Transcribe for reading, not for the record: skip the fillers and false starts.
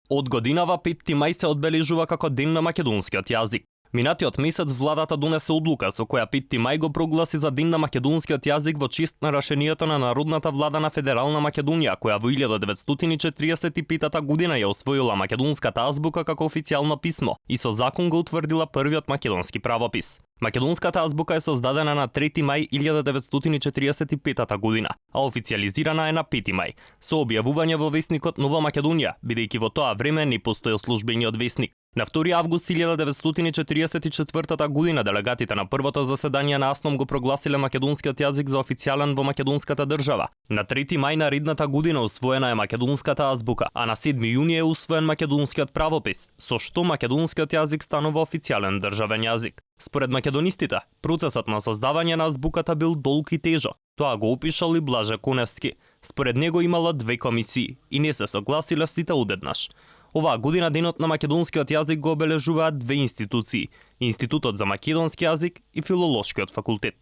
Од годинава 5 мај се одбележува како Ден на македонскиот јазик. Минатиот месец владата донесе одлука со која 5 мај го прогласи за Ден на македонскиот јазик во чест на решението на Народната влада на Федерална Македонија, која во 1945 година ја освоила македонската азбука како официјално писмо и со закон го утврдила првиот македонски правопис. Македонската азбука е создадена на 3 мај 1945 година, а официјализирана е на 5 мај, со објавување во весникот Нова Македонија, бидејќи во тоа време не постоел службениот весник. На 2 август 1944 година делегатите на првото заседание на АСНОМ го прогласиле македонскиот јазик за официјален во македонската држава. На 3 мај наредната година усвоена е македонската азбука, а на 7 јуни е усвоен македонскиот правопис, со што македонскиот јазик станува официјален државен јазик. Според македонистите, процесот на создавање на азбуката бил долг и тежок. Тоа го опишал и Блаже Коневски. Според него имало 2 комисии и не се согласиле сите одеднаш. Оваа година Денот на македонскиот јазик го обележуваат 2 институции – Институтот за македонски јазик и Филолошкиот факултет.